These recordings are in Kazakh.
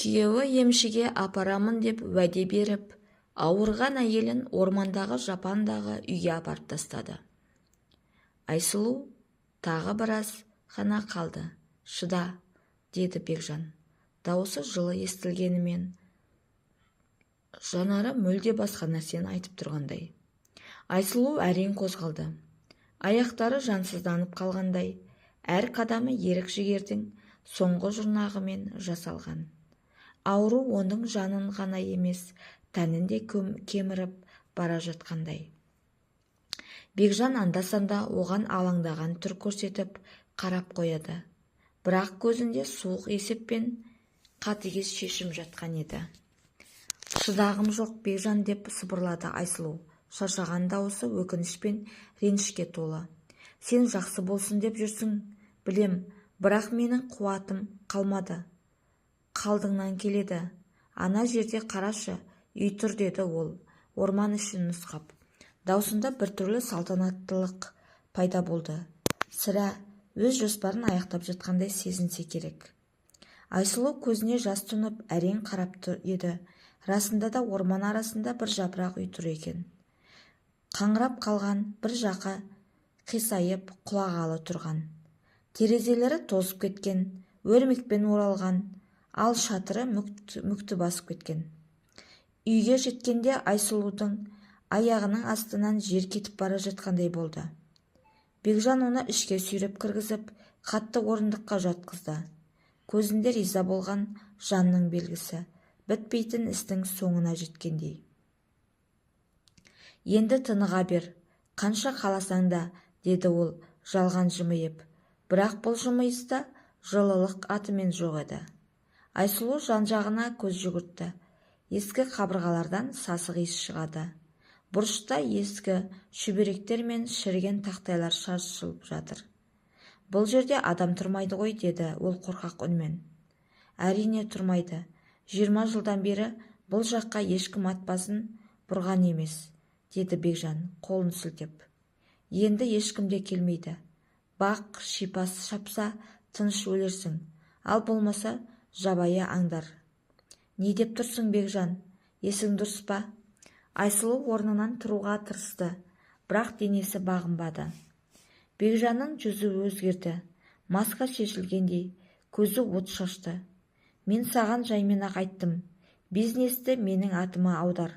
Күйеуі емшіге апарамын деп уәде беріп, ауырған әйелін ормандағы жапандағы үйге апарып тастады. Айсұлу, тағы біраз ғана қалды, шыда, деді Бекжан. Дауысы жылы естілгенімен, жанары мүлде басқа нәрсені айтып тұрғандай. Айсұлу әрең қозғалды. Аяқтары жансызданып қалғандай, әр қадамы ерік-жігердің соңғы жұрнағымен жасалған. Ауру оның жанын ғана емес, тәнін де кеміріп бара жатқандай. Бекжан анда-санда оған алаңдаған түр көрсетіп қарап қояды. Бірақ көзінде суық есеп пен қатыгез шешім жатқан еді. Шыдағым жоқ, Бекжан, деп сыбырлады Айсұлу. Шаршаған дауысы өкініш пен ренішке толы. Сен жақсы болсын деп жүрсің, білем, бірақ менің қуатым қалмады. Қалдыңнан келеді. Ана жерде қарашы, үй тұр, деді ол, орман ішін нұсқап. Даусында біртүрлі салтанаттылық пайда болды. Сірә, өз жоспарын аяқтап жатқандай сезінсе керек. Айсұлу көзіне жас тұнып, әрең қарап еді. Расында да орман арасында бір жапырақ үй тұр екен. Қаңырап қалған, бір жаққа қисайып, құлағалы тұрған. Терезелері тозып кеткен, өрмекпен оралған, ал шатыры мүкті басып кеткен. Үйге жеткенде Айсұлудың аяғының астынан жер кетіп бара жатқандай болды. Бекжан оны ішке сүйреп кіргізіп, қатты орындыққа жатқызды. Көзінде риза болған жанның белгісі, бітпейтін істің соңына жеткендей. Енді тыныға бер, қанша қаласаң да, деді ол жалған жымиып. Бірақ бұл жымиыста жылылық атымен жоқ еді. Айсұлу жан-жағына көз жүгіртті. Ескі қабырғалардан сасық иіс шығады. Бұрышта ескі шүберектер мен шіріген тақтайлар шашылып жатыр. Бұл жерде адам тұрмайды ғой, деді ол қорқақ үнмен. Әрине тұрмайды. 20 жылдан бері бұл жаққа ешкім ат басын бұрған емес, деді Бекжан қолын сілтеп. Енді ешкім де келмейді. Бақ шипас шапса, тыныш өлерсің, ал болмаса жабайы аңдар. Не деп тұрсың, Бекжан? Есің дұрыс па? Айсұлу орнынан тұруға тырысты, бірақ денесі бағынбады. Бекжанның жүзі өзгерді. Маска шешілгендей, көзі от шашты. Мен саған жаймен-ақ айттым. Бизнесті менің атыма аудар.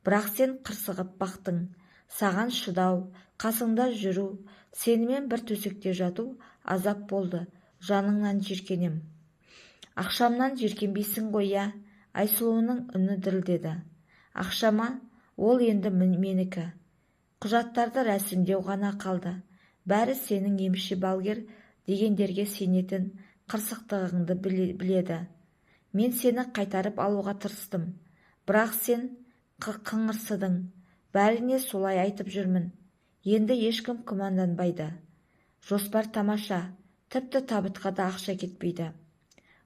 Бірақ сен қырсығып бақтың. Саған шыдау, қасыңда жүру, сенімен бір төсекте жату азап болды. Жаныңнан жиіркенем. Ақшамнан жиіркенбейсің ғой, я? Айсұлуның үні дірілдеді. Ақшама, ол енді менікі. Құжаттарды рәсімдеу ғана қалды. Бәрі сенің емші балгер дегендерге сенетін қырсықтығыңды біледі. Мен сені қайтарып алуға тырыстым. Бірақ сен қыңырсыдың. Бәріне солай айтып жүрмін. Енді ешкім күмәнданбайды. Жоспар тамаша, тіпті табытқа да ақша кетпейді.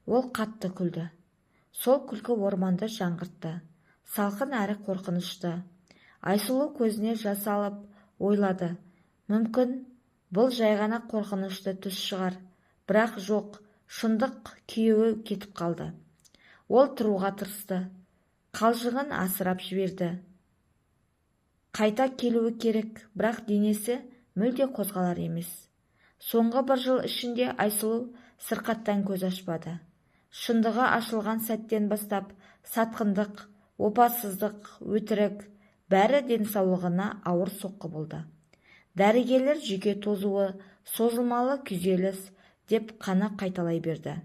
Ол қатты күлді. Сол күлкі орманды жаңғыртты. Салқын әрі қорқынышты. Айсұлу көзіне жас алып ойлады. Мүмкін, бұл жай ғана қорқынышты түс шығар. Бірақ жоқ, шындық, күйеуі кетіп қалды. Ол тұруға тырысты. Қалжыңын асырап жіберді. Қайта келуі керек, бірақ денесі мүлде қозғалар емес. Соңғы бір жыл ішінде Айсұлу сырқаттан көз ашпады. Шындығы ашылған сәттен бастап сатқындық, опасыздық, өтірік, бәрі денсаулығына ауыр соққы болды. Дәрігерлер жүйке тозуы, созылмалы күйзеліс деп қана қайталай берді.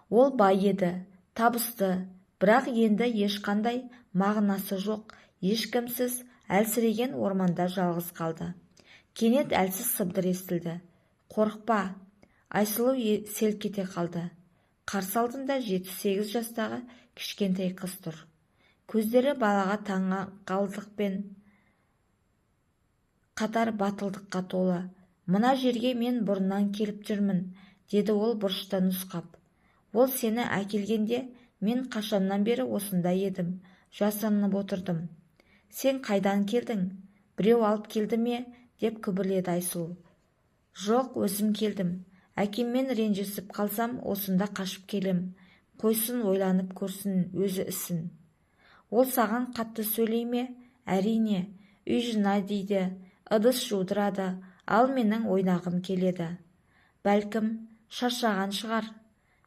Ол бай еді, табысты, бірақ енді ешқандай мағынасы жоқ, ешкімсіз әлсіреген орманда жалғыз қалды. Кенет әлсіз сыбдыр естілді. Қорықпа! Айсұлу селк ете қалды. Қарсы алдында 7-8 жастағы кішкентай қыз тұр. Көздері балаға таңғалдықпен қатар батылдыққа толы. Мына жерге мен бұрыннан келіп жүрмін, деді ол бұрышта нұсқап. Ол сені әкелгенде мен қашаннан бері осында едім, жасырынып отырдым. Сен қайдан келдің? Біреу алып келді ме? Деп күбірледі Айсұлу. Жоқ, өзім келдім. Әкеммен ренжісіп қалсам, осында қашып келем. Қойсын, ойланып көрсін өзі ісін. Ол саған қатты сөйлей ме? Әрине, үй жина дейді, ыдыс жудырады, ал менің ойнағым келеді. Бәлкім, шаршаған шығар.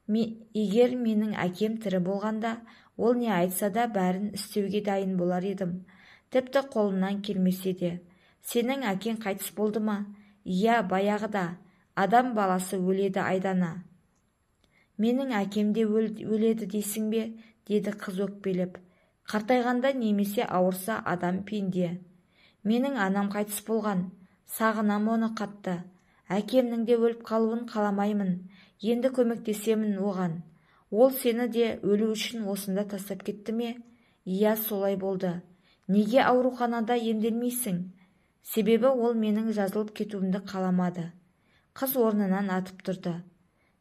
Егер менің әкем тірі болғанда, ол не айтса да бәрін істеуге дайын болар едім. Тіпті қолымнан келмесе де. Сенің әкең қайтыс болды ма? Иә, баяғыда. Адам баласы өледі, Айдана. Менің әкем де өледі дейсің бе? Деді қыз өкпелеп. Қартайғанда немесе ауырса адам пенде. Менің анам қайтыс болған. Сағынам оны қатты. Әкемнің де өліп қалуын қаламаймын. Енді көмектесемін оған. Ол сені де өлу үшін осында тастап кетті ме? Иә, солай болды. Неге ауруханада емделмейсің? Себебі ол менің жазылып кетуімді қаламады. Қыз орнынан атып тұрды.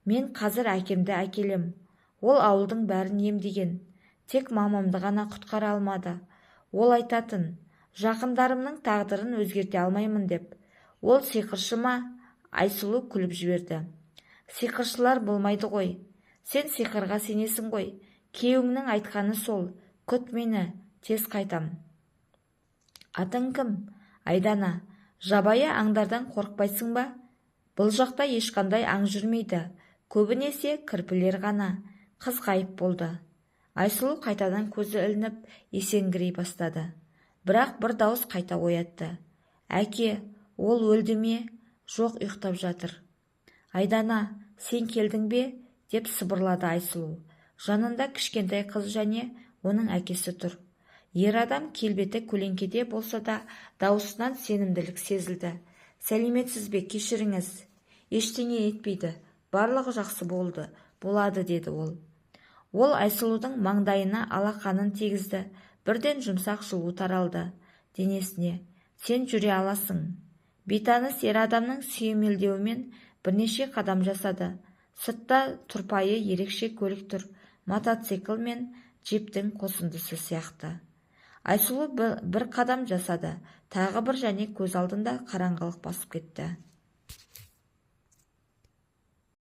Мен қазір әкемді әкелем. Ол ауылдың бәрін емдеген. Тек мамамды ғана құтқара алмады. Ол айтатын, жақындарымның тағдырын өзгерте алмаймын деп. Ол сиқыршы ма? Айсұлу күліп жіберді. Сиқыршылар болмайды ғой. Сен сиқырға сенесің ғой. Күйеуіңнің айтқаны сол. Күт мені, тез қайтам. Атың кім? Айдана. Жабайы аңдардан қорықпайсың ба? Бұл жақта ешқандай аң жүрмейді. Көбінесе кірпілер ғана. Қыз ғайып болды. Айсұлу қайтадан көзі ілініп, есеңгірей бастады. Бірақ бір дауыс қайта оятты. Әке, ол өлді ме? Жоқ, ұйықтап жатыр. Айдана, сен келдің бе? Деп сыбырлады Айсұлу. Жанында кішкентай қыз және оның әкесі тұр. Ер адам келбеті көлеңкеде болса да, дауысынан сенімділік сезілді. Сәлеметсіз бе, кешіріңіз. Ештеңе етпейді, барлығы жақсы болды, болады, деді ол. Ол Айсұлудың маңдайына алақанын тигізді, бірден жұмсақ жылу таралды денесіне. Сен жүре аласың. Бейтаныс ер адамның сүйемелдеуімен бірнеше қадам жасады. Сыртта тұрпайы ерекше көлік тұр, мотоцикл мен джиптің қосындысы сияқты. Айсұлу бір қадам жасады, тағы бір және көз алдында қараңғылық басып кетті.